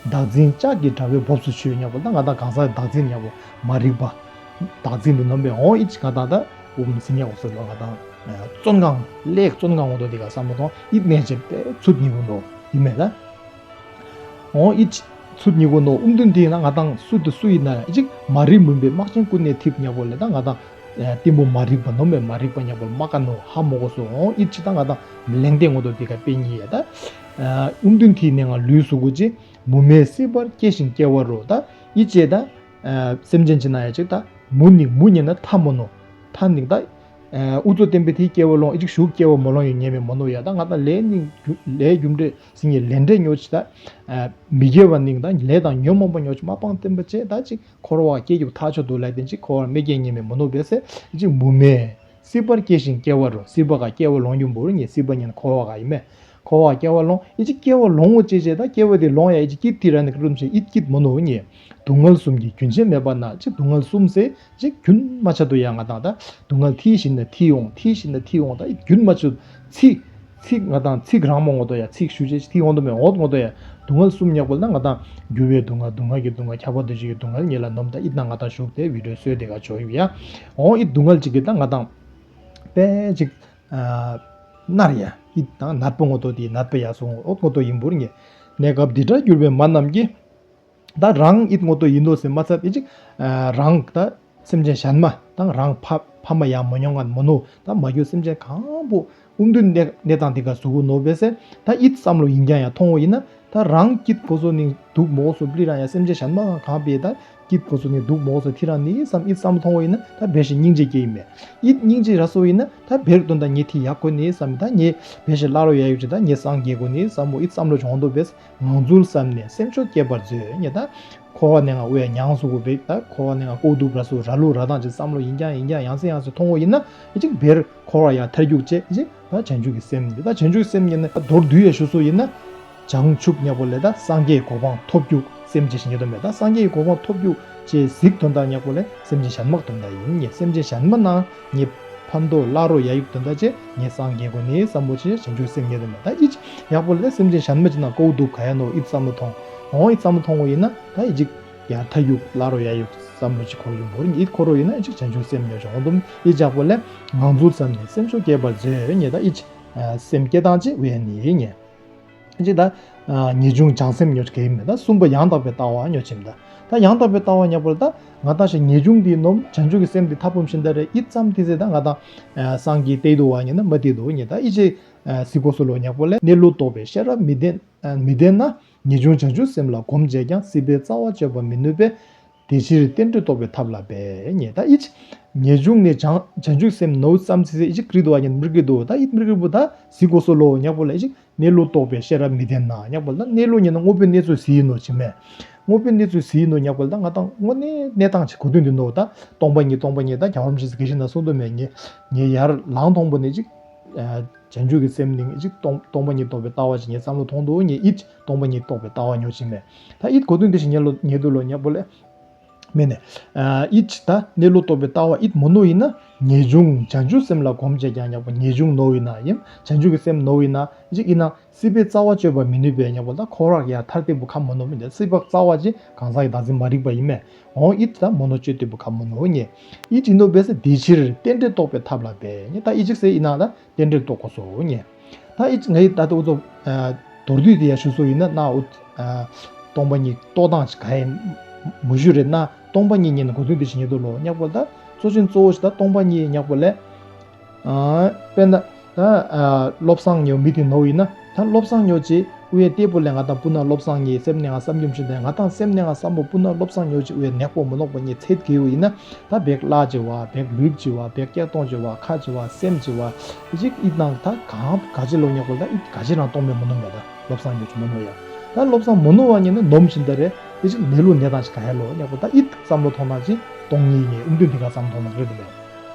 བདག་འཛིན་ལྕགས་ཀྱི་དྲ་བའི་སྦུབས་སུ་ཆུད་ཉག་པོ་ད་ང་དང་གང་ཟག་བདག་འཛིན་ཉག་པོ་མ་རིག་པ་བདག་འཛིན་དུ་ནོམ་པའི་འོང་ཨི་ཅི་ང་དང་ད་འུ་མི་སི་ཉག་པོ་སོ་ལ་ང་དང་བཙོན་ཁང་ལས་བཙོན་ཁང་འོང་དོ་དེ་ག་བསམ་བློ་གཏོང་ཨི་གནས་ཆེན་པའི་ཚུད་ཉི་བོ་ནོ་ཨི་མེད་ད། འོང་ཨི་ཅི་ཚུད་ཉི་གོ་ནོ་ཨུམ་དུན་དེ་ན་ང་དང་སུ་དུ་སུ་ཡིན་ན་ཡང་ཨི་ཅིག་མ་རིག་མུན་པའི་སྨག་ཆེན་ཀུན་ནས་འཐིབས་ཉག་པོ་ལས་ད་ང་དང་ཨ་གཏི་མུག་མ་རིག་པ་ནོ་མེ་མ་རིག་པ་ཉག་པོ་མ་ཀ་ནོ་ཧ་མོ་གོ་སོ། འོང་ཨི་ཅི་ད་ང་དང་ལེང་ཏེ་ངོ་དོ་དེ་ག་པེ་ཉི་ཡ་ད་ཨ་ཨུམ་དུན་དེ་ནས་ང་ལུས་སུ་གུ་ཅི་མུ་མེ་སྲིད་པར་སྐྱེ་ཞིང་སྐྱེ་བ་རོ། ད་ཨི་ཅེ་ད་ཨ་སེམས་ཅན་ཅི་ན་ཡ་ཅིག་ད་མུ་ནི་མུ་ཉེ་ན་ཐ་མོ་ནོ་ཐ་ནི་ད་ཨ་ཨུ་ཚོ་བསྟན་པའི་དེའི་སྐྱེ་བ་ལོང་ཨི་ཅིག་ཞུགས་སྐྱེ་བ་མོ་ལོང་ཡོད་ཉེ་མེ་མོ་ནོ་ཡ་ད་ང་དང་ལས་ནི་ལས་རྒྱུ་འབྲས། སེམས་ཉིད་ལས་འབྲས་ཉོ་ཅི་ད། མི་དགེ་བ་ནི་ད་ལས་དང་ཉོན་མོངས་པ་ཉོ་ཅི་མ་སྤངས་བསྟན་པ་བཅས་ད་ཅིག་འཁོར་བ་སྐྱེ་རྒྱུ་ཐག་ཆོད་དུ་ལས་བསྟན་ཅིག་འཁོར་བར་མི་སྐྱེ་ཉེ་མེ་མོ་ནོ་བེ་སེ་ཅིག་མུ་མེ། སྲིད་པར་སྐྱེ་ཞིང་སྐྱེ་བ་རོ། སྲིད་པ་ག་སྐྱེ་བ་ལོང་རྒྱུ་འབུར་ཉེ་སྲིད་པ་ཉེ་འཁོར་བ་ག་ཡིན་མེ། འཁོར་བ་སྐྱེ་བ་ལོང་ཨི་ཅིག་སྐྱེ་བ་ལོང་ངོ་ཅེ་ཅེ་ད་སྐྱེ་བ་དེ་ལོང་ཡ་ཨི་ཅིག་སྐྱིད་དེ་ར་ནི་ཀ་རུམ་ཆེ་ཨི་སྐྱིད་མོ་ནོ་ཉེ། སྡུག་བསྔལ་གསུམ་གྱི་རྒྱུན་ཆད་མེད་པ་ན་ཅིག་སྡུག་བསྔལ་གསུམ་སེ། ཅིག་རྒྱུན་མ་ཆད་དུ་ཡང་ང་དང་ད་སྡུག་བསྔལ་ཐིག་བཞིན་ན་ཐིག་འོང་ཐིག་བཞིན་ན་ཐིག་འོང་ད་ཡི་རྒྱུན་མ་ཆད་ཚིག་ཚིག་ང་དང་ཚིག་རང་མོ་ངོ་དོ་ཡ་ཚིག་ཞུ་ཅེས་ཐིག་འོང་དུ་མེ་འོང་ངོ་དོ་ཡ་སྡུག་བསྔལ་གསུམ་ཉག་པོ་ལ་ང་དང་འགྱུར་བའི་སྡུག་བསྔལ་སྡུག་བསྔལ་གྱི་སྡུག་བསྔལ་ཁྱབ་པ་འདུ་བྱེད་ཀྱི་སྡུག་བསྔལ་ཉེ་ལ་ནོམ་ད་ཨི་ད་ང་དང་ཞུགས་ཏེ་བི་ཌིའོ་སོས་དེ་ག་ཆོག་ཡོད་ཡ། འོང་ཨི་སྡུག་བསྔལ་ཅིག་གི་ད་ང་དང་པེ་ཅིག་ནར་ཡ་ཨི་དང་ནད་པ་ངོ་དོ་དེ་ནད་པ་ཡ་སོང་འོ་ངོ་དོ་ཡིན་པུར་ཉེ་གནས་སྐབས་འདི་འདྲ་གྱུར་པའི་མ་རྣམས་ཀྱིས། ད་རང་ཨིད་ངོ་ཏོ་ཡིན་དོ་ཟེར་མ་ཚད་ཨི་ཅིག་རང་ད་སེམས་ཅན་གཞན་མ་དང་རང་ཕ་ཕ་མ་ཡང་མ་མྱོང་ང་མོ་ནོ་ད་མ་གྱུར་སེམས་ཅན་གང་པོ་ཨུམ་དུན་གནས་གནས་སྟངས་དེ་ག་ཟུ་གུ་ནོ་བེ་སེ་ད་ཨིད་བསམ་བློ་ཡིན་ཀྱང་ཡང་མཐོང་བ་ཡིན་ན་ད་རང་སྐྱིད་གོ་སོ་ནི་སྡུག་མོ་སོ་པི་རང་ཡང་སེམས་ཅན་གཞན་མ་གང་པེ་ད་སྐྱིད་གོ་སོ་ནི་སྡུག་མོ་སོ་ཐི་རང་ནི་བསམ་ཨིད་བསམ་བློ་མཐོང་བ་ཡིན་ན་ད་བེ་ཞིག་སྙིང་རྗེ་སྐྱེ་ཡིན་མེ་ཨིད་སྙིང་རྗེ་ར་སོ་ཡིན་ན་ད་བེར་དོན་ད་ངེ་ཐི་ཡག་གོ་ནི་བསམ་ད་ངེ་བེ་ཞིག་ལ་རོ་ཡ་ཡུ་ཅི་ད་ངེ་སངས་རྒྱས་གོ་ནི་བསམ་མོ་ཨིད་བསམ་བློ་བྱུང་དོ་བེ་སེ། ངང་ཚུལ་བསམ་ནས་སེམས་མཆོག་བསྐྱེད་པར་མཛོད་ཉེ་ད། འཁོར་བ་ནས་ང་དབུ་ཡ་མྱང་སོ་གོ་བེ་ད་འཁོར་བ་ནས་ང་ལྐོག་གྲུབ་ར་སོ་ར་ལུག་ར་དང་ཅི་བསམ་བློ་ཡིན་ཀྱང་ཡིན་ཀྱང་ཡང་སེ་ཡང་སེ་མཐོང་བ་ཡིན་ན་ཨེ་ཅིག་བེར་འཁོར་བ་ཡ་ཐར་རྒྱུག་ཅེ་ཨེ་ཅིག་ད་བྱང་ཆུབ་ཀྱི་སེམས་འདི་ད་བྱང་ཆུབ་སེམས་ཉིད་ནི་མདོར་བསྡུས་ཡ་ཞུ་སོ་ཡིན་ན། བྱང་ཆུབ་ཉག་པོ་ལས་ད་སངས་རྒྱས་གོ་འཕང་ཐོབ་རྒྱུ་སེམས་ཅན་ཞིག་ཉེ་དོ་མེད་ད་སངས་རྒྱས་གོ་འཕང་ཐོབ་རྒྱུ་ཅེས་གཟིགས་དོན་དག་ཉག་པོ་ལས་སེམས་ཅན་གཞན་མ་དོན་དག་ཡིན་ཉེ་སེམས་ཅན་གཞན་མ་ནང་ཉེ་ཕན་ཐོགས་བླ་རོ་ཡ་ཡུག་དོན་དག་ཅེས་ཉེ་སངས་རྒྱས་གོ་ནི་བསམ་པོ་ཅེས་བྱང་ཆུབ་སེམས་ཉེ་དོ་མེད་ད་ཨི་ཅི་ཉག་པོ་ལས་སེམས་ཅན་གཞན་མ་ཅི་ན་ཀོ་འདུག་ག་ཡ་ནོ་ཨི་བསམ་བློ་ཐོང་འོང་ཨི་བསམ་བློ་ཐོང་བ་ཡིན་ན་ད་ཨི་ཅིག་ཡ་ཐ་ཡུག་བླ་རོ་ཡ་ཡུག་བསམ་བློ་ཅིག་འཁོར་ཡུག་འབོར་ཉེ་ཨི་འཁོར་རོ་ཡིན་ན་ཨི་ཅིག་བྱང་ཆུབ་སེམས་ཉེ་བྱང་འོང་དུམ་ཨི་ཉག་པོ་ལས་ངང་ཚུལ་ཙམ་ནས་སེམས་ཤུགས་སྐྱེད་པར་མཛོད་ཉེ་ད་ཨི་ཅི་སེམས་བསྐྱེད་སྟངས་ཅིག་བས་ནི་ཉེ། ཅིག་ད། ངེས་འབྱུང་བྱང་སེམས་ཉོ་གི་མེད་ད་གསུམ་པ་ཡང་དག་པའི་ལྟ་བ་ཉོ་ཆེན་ད། ད་ཡང་དག་པའི་ལྟ་བ་ཉག་པོ་ལ་ད་ང་ད་ཞིག་ངེས་འབྱུང་འདི་ནོམ་བྱང་ཆུབ་ཀྱི་སེམས་འདི་ཐབ་ཕུམ་ཤིན་ད་རེ་ཨི་ཙམ་དེ་ཟེ་ད་ང་ད། སངས་རྒྱས་བལྟས་འདུག་བ་ཉེ་ན་མ་བལྟས་འདུག་ཉེ་ད་ཨི་ཅེ། སི་གོ་སོ་ལོ་ཉག་པོ་ལས་གནས་ལུགས་རྟོགས་པའི་ཤེས་རབ་མི་ལྡན། མི་ལྡན་ན་ངེས་འབྱུང་བྱང་ཆུབ་སེམས་ལ་གོམས་བྱས་ཀྱང་སྲིད་པའི་རྩ་བ་གཅོད་པར་མི་ནུས་པས། དེ་ཕྱིར་རྟེན་འབྲེལ་རྟོགས་པའི་ཐབས་ལ་འབད་ཉེ་ད་ཨི་ཅི། ངེས་འབྱུང་ནི་བྱང་བྱང་ཆུབ་སེམས་ནོ་ཙམ་ཚེ་ཚེ་ཨི་ཅི་ཀྲི་དུ་བ་ཉེ་མི་ཀྲི་དུ་ད་ཨི་མི་ཀྲི་བུ་ད་སི་གོ་སོ་ལོ་ཉག་པོ་ལ་ཨི་ཅི། གནས་ལུགས་རྟོགས་པའི་ཤེས་རབ་མི་ལྡན་ན་ཉག་པོ་ལ་ད་གནས་ལུགས་ཉིད་ནི་དངོས་པོའི་གནས་ཚུལ་ཟིན་ཡིན་ནོ་ཅི་མེད། དངོས་པོའི་གནས་ཚུལ་ཟིན་ཡིན་ནོ་ཉག་པོ་ལ་ད་ང་དང་དངོས་གནས་གནས་སྟངས་ཅི་གོ་དོན་འདི་ནོ་ད་སྟོང་པ་ཉིད་སྟོང་པ་ཉིད་ད་རྒྱལ་བ་རིན་པོ་ཆེས་གལ་ཆེན་ན་གསུང་དུ་མེད་ངེ་ངེ་ཡར་ལང་མཐོང་པོ་ནི་ཅིག་བྱང་ཆུབ་ཀྱི་སེམས་ནི་ཅིག་སྟོང་སྟོང་པ་ཉིད་རྟོགས་པའི་ལྟ་བ་ཅིག་ངེ་བསམ་བློ་ཐོང་དུ་ངེ་ཨིད་སྟོང་པ་ཉིད་རྟོགས་པའི་ལྟ་བ་ཉོ་ཅི་མེད་ད་ཨིད་གོ་དོན་འདི་ཞིག་ཉེ་ལོ་ཉེ་དུ་ལོ་ཉག་པོ་ལས། མེད་ནས། ཨིད་ད་གནས་ལུགས་རྟོགས་པའི་ལྟ་བ་ཨིད་མོ་ནོ་ཡིན་ན་ངེས་འབྱུང་བྱང་ཆུབ་སེམས་ལ་གོམས་བྱས་ཀྱང་ཉག་པ་ངེས་འབྱུང་ནོ་ཡིན་ན་ཡིན་བྱང་ཆུབ་ཀྱི་སེམས་ནོ་ཡིན་ན་ཅིག་ཡིན་ན་སྲིད་པའི་རྩ་བ་གཅོད་པར་མི་ནུས་པའི་ཉག་པ་ད་འཁོར་བ་ཡ་ཐར་ཏེ་བུ་ཁ་མོ་ནོ་མི་འདུག་སྲིད་པ་རྩ་བ་ཅིག་གང་ཟག་གི་བདག་འཛིན་མ་རིག་པ་ཡིན་མེད་འོང་ཨིད་ད་མོ་ནོ་གཅོད་ཏེ་བུ་ཁ་མོ་ནོ་ཉེ་ཨིད་ཡིན་ནོ་བས་ས་དེ་ཕྱིར་རྟེན་འབྲེལ་རྟོགས་པའི་ཐབས་ལ་འབད་ཉེ་ད་ཨིད་ཅིག་སེ་ཡིན་ན་ད། རྟེན་འབྲེལ་རྟོགས་དགོས་སོ་ཉེ། ད་ཨི་ང་ཡི་ད་ལྟ་འུ་ཚོ་མདོར་བསྡུས་དེ་ཡ་ཞུ་སོ་ཡིན་ན་ན་འུ་སྟོང་པ་ཉིད་རྟོགས་སྟངས་ཅིག་ག་ཡིན་མུ་བཞུ་རེད་ན་སྟོང་པ་ཉིད་ཉིད་ནི་གོ་དོན་དེ་ཞིག་ཉིད་དུ་ལོ་ཉག་པོ་ད་གཙོ་ཆེན་གཙོ་བོ་ཞིག་ད་སྟོང་པ་ཉིད་ཉག་པོ་ལས། དཔེར་ན་ད་བློ་བཟང་ཉོ་མི་དེ་ནོ་ཡིན་ན་ད་བློ་བཟང་ཉོ་ཅེས། དབུ་ཡའི་སྟེགས་བུ་ལས་ང་དང་སྤུ་ན་བློ་བཟང་ཉིད་སེམས་ནས་ང་བསམ་རྒྱུ་མཆིན་དེ་ང་དང་སེམས་ནས་ང་བསམ་པ་སྤུ་ན་བློ་བཟང་ཉོ་ཅིག་དབུ་ཡའི་ནག་པོ་མི་ནོག་པ་ཉིད་ཚེ་དགེ་བུ་ཡིན་ན་ད་བེག་བླ་ཅི་བ་བེག་ལུག་ཅི་བ་བེག་སྐྱག་སྟོང་ཅི་བ་ཁ་ཅི་བ་སེམས་ཅི་བ་ཨི་ཅིག་ཨི་ནང་ད་གང་ག་ཅི་ལོ་ཉག་པོ་ད་ཨི་ག་ཅི་རང་སྟོང་པའི་མི་ནོ་མེད་ད་བློ་བཟང་ཉོ་ཅི་མི་ནོ་ཡ་ད་བློ་བཟང་མི་ནོ་བ་ཉིད་ནི་ནོམ་བཞིན་ད་རེ་ཨི་ཅིག་ནེ་ལུ་ནེ་དང་ཅི་ག་ཡ་ལོ་ཉག་པོ་ད་ཨི་བསམ་བློ་ཐོང་ན་ཅི་སྟོང་ཉིད་ཉེ་ཨུམ་དུན་དི་ག་བསམ་ཐོང་ན་རེད་དེ་མེད།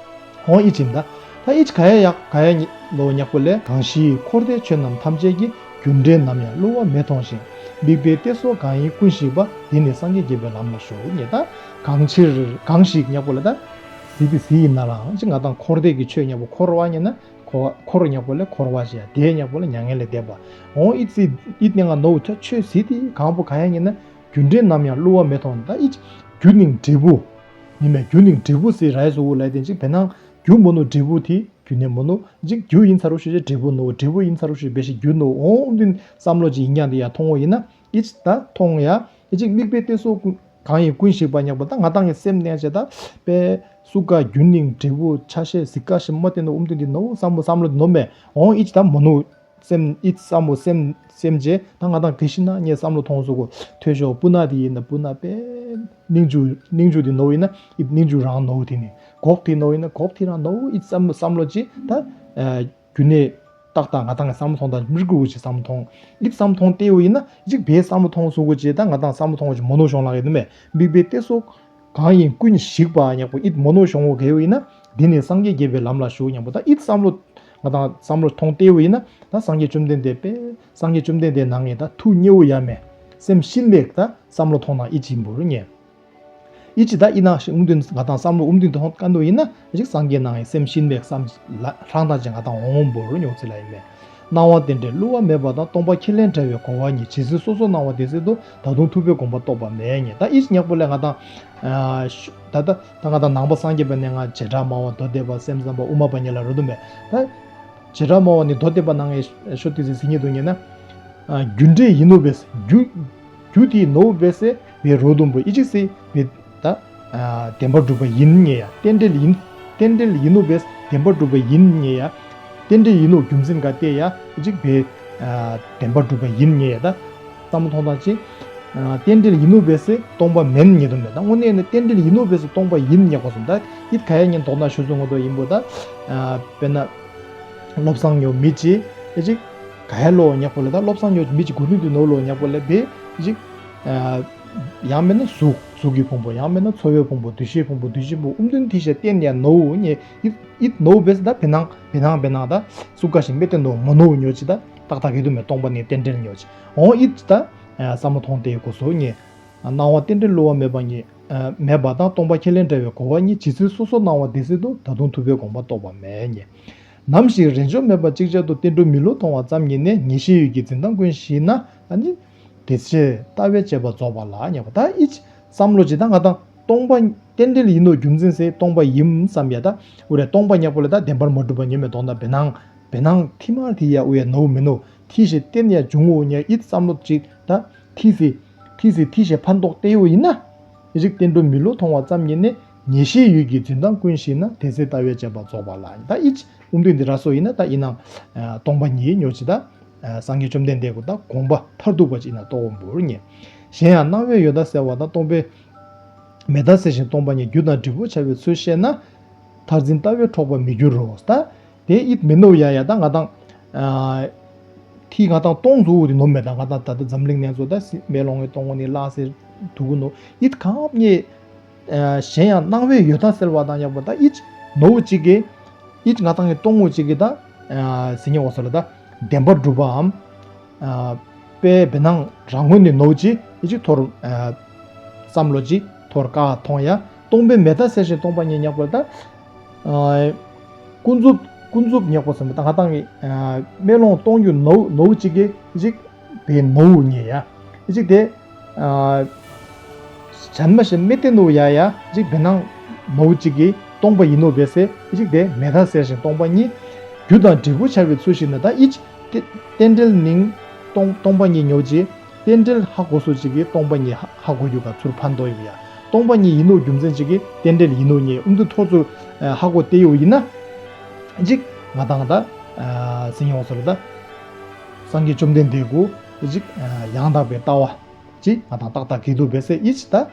ཧོང་ཨི་ཅིམ་ད། ད་ཨི་ཅི་ག་ཡ་ཡག་ག་ཡ་ཉི་ལོ་ཉག་པོ་ལས། གང་ཞིག་འཁོར་འདས་ཆོས་རྣམས་ཐམས་ཅད་ཀྱི། རྒྱུ་འབྲས་ནམ་ཡང་བསླུ་བ་མེད་མཐོང་ཞིང་། དམིགས་པའི་གཏད་སོ་གང་ཡིན་ཀུན་ཞིག་པ། དེ་ནི་སངས་རྒྱས་དགྱེས་པའི་ལམ་ལ་ཞུགས་ཉེ་ད། གང་ཕྱིར་གང་ཞིག་ཉག་པོ་ལས་ད། ཟི་དི་ཟི་ཡིན་ན་རང་ཅི་ང་དང་འཁོར་འདས་ཀྱི་ཆོས་ཉག་པོ་འཁོར་བ་ཉེ་ན་འཁོར་འཁོར་ཉག་པོ་ལས་འཁོར་བ་ཞེས་དེ་ཉག་པོ་ལས་མྱ་ངན་ལས་འདས་པ། འོང་ཨི་ཙི་ཨི་ནི་ང་ནོ་ཆ་ཆོས་ཟི་དི་གང་པོ་ག་ཡ་ཉེ་ན། རྒྱུ་འབྲས་ནམ་ཡང་བསླུ་བ་མེད་མཐོང་ད་ཨི་ཅི། རྒྱུ་ནི་འབྲས་བུ། ཡིན་མེད་རྒྱུ་ནི་འབྲས་བུ་ཟེར་རའི་གཟུགས་ལས་དེ་ཅིག་བེ་ནང་། རྒྱུ་མོ་ནོ་འབྲས་བུ་དེ་རྒྱུ་ནི་མོ་ནོ་ཅིག་རྒྱུ་ཡིན་ཚ་རུ་ཤི་ཅེ་འབྲས་བུ་ནོ་འབྲས་བུ་ཡིན་ཚ་རུ་ཤི་བེ་ཤི་རྒྱུ་ནོ་འོང་ཨུམ་དུན་བསམ་བློ་ཅིག་ཡིན་ཀྱང་དེ་ཡ་མཐོང་བོ་ཡིན་ན་ཨི་ཅི་ད་མཐོང་ཡ་ཨི་ཅིག་དམིགས་པའི་གཏད་སོ་གང་ཡིན་ཀུན་ཞིག་པ་ཉག་པ་ད་ང་དང་གི་སེམས་གནས་བྱེད་ད་པའི་སུ་ཀ་རྒྱུ་ནི་འབྲས་བུ་ཆ་ཤས་ཟི་ཀ་ཤི་མ་བསྟན་ནོ་ཨུམ་དུན་དེ་ནོ་བསམ་བློ་བསམ་བློ་དེ་ནོ་མེད་འོང་ཨི་ཅི་ད་མོ་ནོ། སེམས་ཨི་བསམ་བློ་སེམས་སེམས་བྱེད་ད་ང་དང་གི་ཤི་ན་ངས་བསམ་བློ་ཐོང་སུ་གོ་ཐོས་ཤོག་སྤུ་ན་དེ་ཡིན་ན་སྤུ་ན་པས་སྙིང་རྗེ་སྙིང་རྗེ་དེ་ནོ་ཡིན་ན་ཨི་སྙིང་རྗེ་རང་ནོ་དེ་ནི་གོག་དེ་ནོ་ཡིན་ན་གོག་དེ་རང་ནོ་ཨི་བསམ་བསམ་བློ་ཅི་ད་རྒྱུ་ནས་ཏག་ཏག་ང་དང་གི་བསམ་བློ་ཐོང་ད་མི་རྒུ་གོ་ཅི་བསམ་ཐོང་ཨི་བསམ་ཐོང་ལྟེ་བོ་ཡིན་ན་ཅིག་བས་བསམ་བློ་ཐོང་སུ་གོ་ཅི་ད་ང་དང་བསམ་བློ་ཐོང་གོ་ཅི་མོ་ནོ་ཤོང་ལ་གི་ནི་མེད་དམིགས་པའི་གཏད་སོ། གང་ཡིན་ཀུན་ཞིག་པ་ཉག་པོ་ཨིད་མོ་ནོ་ཤོང་བོ་གལ་ཡོད་ཡིན་ན་འདི་ནི་སངས་རྒྱས་དགྱེས་པའི་ལམ་ལ་ཞུགས་ཉག་པོ་ད་ཨིད་བསམ་བློ་ང་དང་བསམ་བློ་ཐོང་ལྟེ་བོ་ཡིན་ན་ད་སངས་རྒྱས་བཅོམ་ལྡན་འདས་པས་སངས་རྒྱས་བཅོམ་ལྡན་འདས་ནང་ངས་ད་ཐུགས་མཉེས་བོ་ཡ་མེད་སེམས་ཤིན་ལེགས་ད་བསམ་བློ་ཐོང་ན་ཨིད་ཅིག་འབུར་ཉེ་ཨིད་ཅི་ད་ཨིད་ནང་ཞིག་ཨུམ་དུན་ང་དང་བསམ་བློ་ཨུམ་དུན་ཐོང་ཀ་འདོ་ཡིན་ན་ཅིག་སངས་རྒྱས་ནང་ངས་སེམས་ཤིན་ལེགས་བསམ་ལ་ཧྲང་ད་ཅིག་ང་དང་འོང་འོང་འབུར་ཉོག་ཚི་ལ་ཡིན་མེད། སྣང་བ་རྟེན་འབྲེལ་བསླུ་བ་མེད་པ་དང་སྟོང་པ་ཁས་ལེན་བྲལ་བའི་གོ་བ་ཉིད་ཇི་སྲིད་སོ་སོར་སྣང་བ་དེ་སྲིད་དུ་ད་དུང་ཐུབ་པའི་དགོངས་པ་རྟོགས་པ་མེད་ཉེ་ད་ཨིས་ཉག་པོ་ལས་ང་དང་ད་ད་ད་ང་དང་ནང་པ་སངས་རྒྱས་པ་ནས་ང་བྱེ་བྲག་སྨྲ་བ་མདོ་སྡེ་པ་སེམས་ཙམ་པ་དབུ་མ་པ་ཉིད་ལ་རོ་དུ་མེད་ད་བྱེ་བྲག་སྨྲ་བ་ནི་མདོ་སྡེ་པ་ནང་ངས་ཤོ་ཏི་སི་སི་ཉིད་དུ་ཉེ་ན་རྒྱུ་འབྲས་ཡིན་ནོ་བས་རྒྱུ་རྒྱུ་དེ་ནོ་བས་སེ་བའི་རོ་དུམ་བུ་ཨི་ཅིག་སི་བའི་ད། བདེན་པར་གྲུབ་པ་ཡིན་ཉེ་ཡ། རྟེན་འབྲེལ་ཡིན། རྟེན་འབྲེལ་ཡིན་ནོ་བས་བདེན་པར་གྲུབ་པ་ཡིན་ཉེ་ཡ། རྟེན་འབྲེལ་ཡིན་ནོ་རྒྱུ་མཚན་ག་ཏེ་ཡ་ཅིག་བས། བདེན་པར་གྲུབ་པ་ཡིན་ཉེ་ཡ་ད། བསམ་བློ་ཐོང་ཐང་ཅི། རྟེན་འབྲེལ་ཡིན་ནོ་བས་སེ་སྟོང་པ་མེན་ཉེ་དོ་མེད་ད་དངོས་གནས་ནི་རྟེན་འབྲེལ་ཡིན་ནོ་བས་སེ་སྟོང་པ་ཡིན་ཉེ་གོ་སོང་ད་ཡིད་ག་ཡ་ཉན་དོག་ན་ཞུ་སོང་ངོ་དོ་ཡིན་པོ་ད། དཔེར་ན། བློ་བཟང་ཉོ་མི་ཅི། ཨེ་ཅིག་ག་ཡ་ལོ་ཉག་པོ་ལ་ད་བློ་བཟང་ཉོ་མི་ཅི་གུ་ནུ་དུ་ནོ་ལོ་ཉག་པོ་ལ་བས་ཨེ་ཅིག་ཡང་མིན་ན་གཟུགས། གཟུགས་ཀྱི་ཕུང་པོ། ཡང་མིན་ན་ཚོར་བའི་ཕུང་པོ། འདུ་ཤེས་ཕུང་པོ། འདུ་བྱེད་ཕུང་པོ། དབུ་མདུན་ཐིག་ཤེས་བརྟེན་ཡ་ནོ་ཉེ་ཨིད་ཨིད་ནོ་བེས་ད་བེ་ནང་བེ་ནང་བེ་ནང་ད་སུ་ཀ་ཞིག་མེད་དེ་ནོ་མོ་ནོ་ཉོ་ཅི་ད་ཏག་ཏག་གི་དུ་མེ་སྟོང་པ་ཉིད་རྟེན་འབྲེལ་ཉོ་ཅི་འོང་ཨིད་ད་བསམ་བློ་ཐོང་དེ་གོ་སོ་ཉེ། སྣང་བ་རྟེན་འབྲེལ་བསླུ་བ་མེད་པ་ཉིད། མེད་པ་དང་སྟོང་པ་ཁས་ལེན་བྲལ་བའི་གོ་བ་གཉིས་ཇི་སྲིད་སོ་སོར་སྣང་བ་དེ་སྲིད་དུ། ད་དུང་ཐུབ་པའི་དགོངས་པ་རྟོགས་པ་མེད་ཉེ། ནམ་ཞིག་རེས་འཇོག་མེད་པར་ཅིག་ཅར་དུ། བསྟན་འགྲོ་མི་བསླུ་མཐོང་བ་ཙམ་ཉིད་ནི། ངེས་ཤེས་ཡུལ་གྱི་འཛིན་སྟངས་ཀུན་ཞིག་ན། ཨ་ནི་དེ་ཚེ་ལྟ་བའི་དཔྱད་པ་རྫོགས་པ་ལ་ཉེ་བ། ད་ཨི་བསམ་བློ་ཇི་ད་ང་དང་སྟོང་པ་རྟེན་འབྲེལ་ཡིན་ནོ་རྒྱུ་མཚན་ཟེར་སྟོང་པ་ཡིན་བསམ་ཡ་ད་འུ་རེ་སྟོང་པ་ཉག་པོ་ལ་ད་བདེན་པར་མ་གྲུབ་པ་ཉེ་མེད་དོང་ད་བེ་ནང་བེ་ནང་ཐི་མར་ཐི་ཡ་འུ་ཡ་ནོ་མི་ནོ། ཐི་ཤེས་བརྟེན་ཡ་འབྱུང་འོ་ཉེ་ཨིད་བསམ་བློ་ཅིག་ད་ཐི་སི་ཐི་སི་ཐི་ཤེས་ཕན་ཐོགས་ཏེ་ཡོ་ཡིན་ན། ཨི་ཅིག་བསྟན་འགྲོ་མི་བསླུ་མཐོང་བ་ཙམ་ཉིད་ནི། ངེས་ཤེས་ཡུལ་གྱི་འཛིན་སྟངས་ཀུན་ཞིག་ན། དེ་ཚེ་ལྟ་བའི་དཔྱད་པ་རྫོགས་པ་ལ། ད་ཨི་ཅིག་དབུ་མདུན་འདི་ར་སོ་ཡིན་ན་ད་ཡིན་ནང་སྟོང་པ་ཉིད་ཉོ་ཅི་ད་སངས་རྒྱས་བཅོམ་ལྡན་འདས་ཀུན་ད་དགོངས་པ་མཐར་ཐུག་པ་ཅིག་ན་རྟོགས་འོང་འབུར་ཉེ། གཞན་ཡང་སྣང་བས་ཡོད་ལྟ་གསལ་བ་དང་། སྟོང་པས་མེད་ལྟ་གསལ་ཞིང་སྟོང་པ་ཉིད། རྒྱུ་དང་འབྲས་བུ་འཆར་བའི་ཚུལ་ཤེས་ན། མཐར་འཛིན་ལྟ་བས་འཕྲོག་པར་མི་འགྱུར་རོ། ད་དེ་ཨིད་མི་ནོ་ཡ་ཡ་ད་ང་དང་ཨ་ཐི་ང་དང་སྟོང་ཟུག་དེ་ནོ་མེད་ད་ང་དང་ད་ལྟ་འཛམ་གླིང་ནས་ཚོ་ད་སི་མེ་ལོང་གི་སྟོང་ནི་ལ་སེ་དུ་གུ་ནོ་ཨིད་གང་ཉེ། གཞན་ཡང་སྣང་བས་ཡོད་ད་གསལ་བ་དང་ཡག་པོ་ད་ཨིད་ནོ་ཅིག་གི་ཨིད་ང་དང་གི་སྟོང་ངོ་ཅིག་གི་ད་ཟི་ཉེ་བ་སོ་ལ་ད་བདེན་པར་གྲུབ་པའམ། དཔེ་བེ་ནང་རང་ངོས་ནས་ནོ་ཅི་ཨི་ཅིག་ཐོར་བསམ་བློ་ཅི་ཐོར་ཀ་མཐོང་ཡ། སྟོང་པའི་མེ་ད་གསལ་ཞིང་སྟོང་པ་ཉིད་ཉག་པོ་ད་ཀུན་རྫོབ་ཀུན་རྫོབ་ཉག་པོ་ཟེར་མི་ད་ང་དང་གི་མེ་ལོང་སྟོང་རྒྱུ་ནོ་ནོ་ཅི་གི་ཨི་ཅིག་བེ་ནོ་ཉེ་ཡ་ཨི་ཅིག་དེ་ཅན་མ་ཞེ་མེ་ཏེ་ནོ་ཡ་ཡ་ཅིག་བེ་ནང་ནོ་ཅི་གི་སྟོང་པ་ཡིན་ནོ་བེ་སེ་ཨི་ཅིག་དེ་མེ་ད་གསལ་ཞིང་སྟོང་པ་ཉིད། རྒྱུ་དང་འབྲས་བུ་འཆར་བའི་ཚུལ་ཞིག་ན་ད་ཨི་ཅིག་རྟེན་འབྲེལ་ནིང་སྟོང་སྟོང་པ་ཉིད་ཉོ་ཅི། རྟེན་འབྲེལ་ཧ་གོ་སོ་ཅིག་གིས་སྟོང་པ་ཉིད་ཧ་ཧ་གོ་རྒྱུ་ག་ཚུར་ཕན་ཐོགས་ཡོད་ཡ། སྟོང་པ་ཉིད་ཡིན་ནོ་རྒྱུ་མཚན་ཅིག་གིས་རྟེན་འབྲེལ་ཡིན་ནོ་ཉེ་ཨུམ་དུ་ཐོར་ཚུར་ཧ་གོ་སྟེ་ཡོད་ཡིན་ན། ཅིག་ང་དང་ད་སེང་ཡོང་སོ་ལ་ད་སངས་རྒྱས་བཅོམ་ལྡན་འདས་ཀུ་ཅིག་ཡང་དག་པའི་ལྟ་བ་ཅིག་ང་དང་ཏག་ཏག་གི་དུ་བེ་སེ་ཨི་ཅི་ད་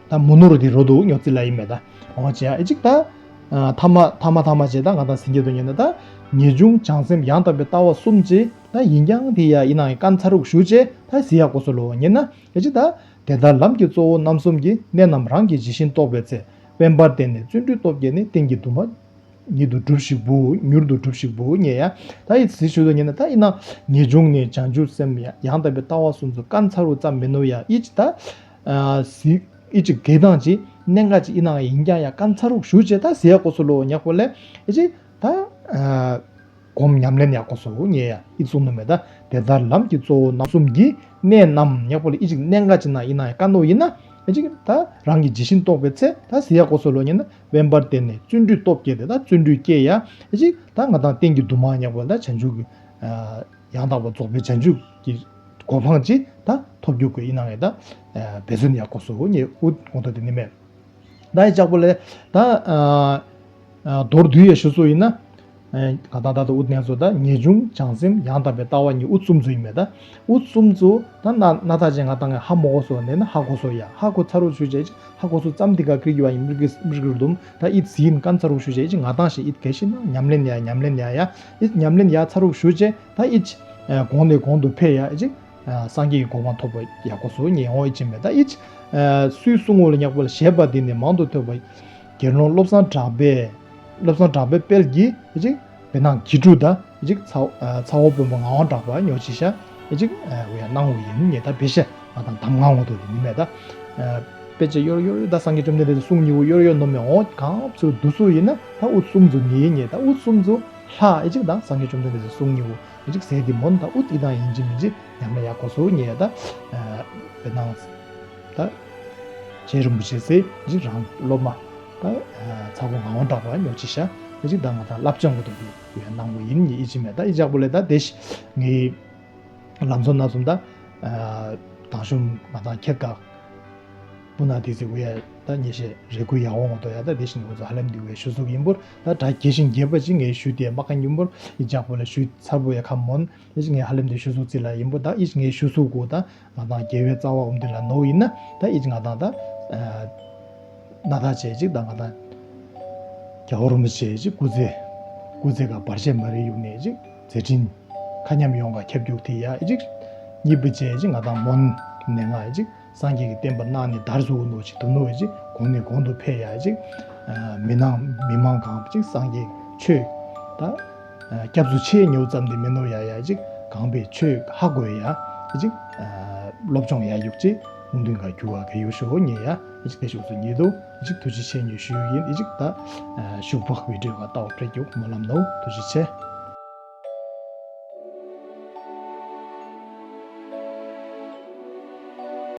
ད་མུ་ནོར་དེ་རོ་དུ་ཉོ་ཙི་ལ་ཡིན་མེད་ད་འོ་ཅེ་ཨི་ཅིག་ད། ཐ་མ་ཐ་མ་ཐ་མ་བྱས་ད་ང་དང་ཟིན་གྱི་འདུག་ཉན་ན་ད། ངེས་འབྱུང་བྱང་སེམས་ཡང་དག་པའི་ལྟ་བ་གསུམ་གྱིས་ད་ཡིན་ཀྱང་དེ་ཡ་ཡིན་ནའང་ཀན་ཚ་རུག་ཞུ་བྱས་ད་ཟི་ཡ་གོ་སོ་ལོ་ཉན་ན་ཨེ་ཅི་ད། དེ་ལྟར་ལམ་གྱི་གཙོ་བོ་རྣམ་གསུམ་གྱི་གནད་རྣམས་རང་གིས་ཇི་བཞིན་རྟོགས་པའི་ཚེ། དབེན་པར་བསྟེན་ནས་བརྩོན་འགྲུས་སྟོབས་བསྐྱེད་ནས། རྟེན་གྱི་དུ་མ་ཉིད་དུ་གྲུབ་ཞིག་བུ་མྱུར་དུ་གྲུབ་ཞིག་བུ་ཉན་ཡ། ད་ཡི་ཟི་ཞུ་དོ་ཉན་ན་ད་ཡིན་ན་ངེས་འབྱུང་ནས་བྱང་ཆུབ་སེམས་ཡང་དག་པའི་ལྟ་བ་གསུམ་ཚོ་ཀན་ཚ་རུག་ཙམ་མིན་ནོ་ཡ་ཨི་ཅི་ད། ཟི་ཨི་ཅི་གེ་དང་ཅི་གནད་འགག་ཅི་ཡིན་ནའང་ཡིན་ཀྱང་ཡ་ཀན་ཚ་རུག་ཞུ་བྱས་ད་ཟི་ཡ་གོ་སོ་ལོ་ཉག་པོ་ལས་ཨི་ཅི་ད། སྒོམ་ཉམས་ལེན་ཡག་པོ་སོ་ཉེ་ཡ་ཨི་གསུང་ནུ་མེ་ད། དེ་ལྟར་ལམ་གྱི་གཙོ་བོ་རྣམ་གསུམ་གྱི་གནད་རྣམས་ཉག་པོ་ལ་ཨི་ཅིག་གནད་འགག་ཅི་ན་ཡིན་ན་ཡ་ཀ་ནོ་ཡིན་ན་ཨི་ཅིག་ད་རང་གི་ཇི་བཞིན་རྟོགས་པའི་ཚེ་ད་ཟི་ཡ་གོ་སོ་ལོ་ཉེ་ན་དབེན་པར་བསྟེན་ནས་བརྩོན་འགྲུས་སྟོབས་བསྐྱེད་དེ་ད་བརྩོན་འགྲུས་བསྐྱེད་ཡ་ཨི་ཅིག་ད་ང་དང་རྟེན་གྱི་དུ་མ་ཉག་པོ་ད་བྱང་ཆུབ་ཀྱི་ཡང་དག་པ་རྫོགས་པའི་བྱང་ཆུབ་ཀྱི་གོ་འཕང་ཅི་ད་ཐོབ་རྒྱུ་ཀུ་ཡིན་ན་ཡ་ད་འབད་བརྩོན་ཡག་པོ་སོ་ཉེ་ཨུ་གོ་ཏོ་དེ་ནི་མེད། ད་ཡི་ཅག་པོ་ལས་ད་མདོར་བསྡུས་ཡ་ཞུ་སོ་ཡིན་ན། ང་དང་ད་ལྟ་ཨུ་ནས་སོ་ད་ངེས་འབྱུང་བྱང་སེམས་ཡང་དག་པའི་ལྟ་བ་གཉིས་ཨུ་གསུམ་ཚོ་ཡིན་མེད་ད། ཨུ་གསུམ་ཚོ་ད་ན་ན་ཐག་ཅན་ང་དང་ཧ་མོ་གོ་སོ་ནས་ན་ཧ་གོ་སོ་ཡ་ཧ་གོ་ཚ་རུ་ཞུ་བྱས་ཧ་གོ་སོ་ཙམ་དེ་ག་ཀྲིག་ཡོ་ཡིན་མི་གི་མི་གི་རུ་དུམ་ད་ཨི་ཟིན་ཀན་ཚ་རུ་ཞུ་བྱས་ང་དང་ཞིག་ཨི་གེ་ཤི་ན་ཉམས་ལེན་ཡ་ཉམས་ལེན་ཡ་ཡ་ཨི་ཉམས་ལེན་ཡ་ཚ་རུ་ཞུ་བྱས་ད་ཨི་གོང་ནས་གོང་དུ་འཕེལ་ཡ་ཨི་ཅིག་སངས་རྒྱས་ཀྱི་གོ་འཕང་ཐོབ་པ་ཡག་པོ་སོ་ཉེ་འོང་ཨེ་ཅི་མེད་ད་ཨི་ཅི། སུའི་གསུང་ངོ་ལ་ཉག་པོ་ལ་བཞེད་པ་འདི་ནི་མང་དུ་ཐོས་པ། དགེ་སློང་བློ་བཟང་གྲགས་པས་བློ་བཟང་གྲགས་པའི་དཔལ་གྱིས་ཨེ་ཅིག་བེ་ནང་གྱི་ཀྲུ་ད་ཨེ་ཅིག་ཚ་ཚ་བོ་དཔོན་པོ་ངག་དབང་གྲགས་པ་ཉོ་ཅི་ཤ་ཨེ་ཅིག་འུ་ཡ་གནང་བ་ཡིན་ཉེ་ད་བེ་ཤ་ང་དང་གདམས་ངག་ངོ་དོ་དེ་ནི་མེད་ད། དཔེ་ཆ་ཡོར་ཡོར་ད་སངས་རྒྱས་བཅོམ་ལྡན་འདས་གསུང་ཉི་བོ་ཡོར་ཡོར་ནོ་མེ་འོང་གང་ཚུ་དུ་སུ་ཡིན་ན་ད་ཨུ་གསུམ་ཚུ་ཉེ་ཉེ་ད་ཨུ་གསུམ་ཚུ་ལྷ་ཨེ་ཅིག་ད་སངས་རྒྱས་བཅོམ་ལྡན་འདས་གསུང་ཉི་བོ། ཨི་ཅིག་ཟེར་དེ་མོན་ད་ཨུ་ཏི་དང་ཡིན་གཅིག་མིན་གཅིག་ཉམས་ལ་ཡག་གོ་སོ་ཉེ་ད། བེ་ནང་ད་རྗེ་རིན་པོ་ཆེ་ཟེར་ཅིག་རང་སློབ་མ་ད་ཚ་བོ་ངག་དབང་གྲགས་པ་ཉོ་ཅི་ཤ་ཨི་ཅིག་ད་ང་ད་བསླབ་བྱ་ངོ་དོ་གི་ཡོད་གནང་བ་ཡིན་ཉེ་ཨི་ཅི་མེད་ད་ཨི་ཅག་པོ་ལས་ད་དེ་ཤི་ངའི་ལམ་སང་ན་སོང་ད་དང་ཤུམ་ང་ད་ཁྱེད་ཀ་སྤུ་ན་དེ་ཚེ་འུ་ཡ་ད་ཉེ་ཤེས་རེ་སྐུལ་ཡག་འོང་ངོ་དོ་ཡ་ད་དེ་ཤི་ངོ་ཚོ་ཧ་ལམ་འདི་འུ་ཡ་ཞུ་སུ་ཡིན་པོར་ད་གྲ་རྒྱས་ཤིང་རྒྱས་པ་ཅིག་ངས་ཞུས་ཏེ་མ་ཁ་ཉུང་པོར་ཨི་ཅག་པོ་ལ་ཞུས་ཚར་པོ་ཡ་ཁ་མོན། ཨི་ཅི་ངས་ཧ་ལམ་དེ་ཞུ་སུ་ཙི་ལ་ཡིན་པོ་ད་ཨི་ཅི་ངས་ཞུ་སུ་གོ་ད་ང་དང་རྒྱལ་བའི་རྩ་བ་འོམ་དེ་ལ་ནོ་ཡིན་ན་ད་ཨི་ཅི་ང་དང་ད་ན་ད་བྱས་ཅིག་ད་ང་དང་རྒྱལ་བ་རིན་པོ་ཆེ་ཅིག་སྐུ་ཚེ་སྐུ་ཚེ་ག་བར་ཆད་མ་རེ་ཡུག་ནས་ཅིག་མཛད་འཕྲིན་ཁ་ཉམས་ཡོང་ག་ཁྱབ་རྒྱུག་དེ་ཡ་ཨི་ཅིག་ གཉིས་པ་བྱས་ཅིག་ང་དང་མོན་ནས་ང་ཡ་ཅིག་སངས་རྒྱས་ཀྱི་བསྟན་པ་གནང་ནས་དར་སོང་ནོ་ཅིག་དུ་ནོ་ཡ་ཅིག་གོང་ནས་གོང་དུ་འཕེལ་ཡ་ཅིག་མི་ནང་མི་མང་གང་ཅིག་སངས་རྒྱས་ཆོས་ད་སྐྱབས་སུ་མཆི་ཉོ་ཙམ་དེ་མི་ནོ་ཡ་ཡ་ཅིག་གང་པའི་ཆོས་ཧ་གོ་ཡ་ཅིག་སློབ་སྦྱོང་ཡ་ཡུག་ཅིག་སྐུ་མདུན་ག་རྒྱུ་བ་ག་ཡུ་ཤོ་ཉེ་ཡ་ཅིག་དེ་ཤོག་ཚོ་ཉེ་དུ་ཅིག་ཐུགས་རྗེ་ཆེ་ཉེ་ཞུ་ཡིན་ཅིག་ད་ཞུགས་པ་བི་ཌིའོ་ག་ཏའོ་བྲེ་རྒྱུག་མ་ལམ་ནོ་ཐུགས་རྗེ་ཆེ།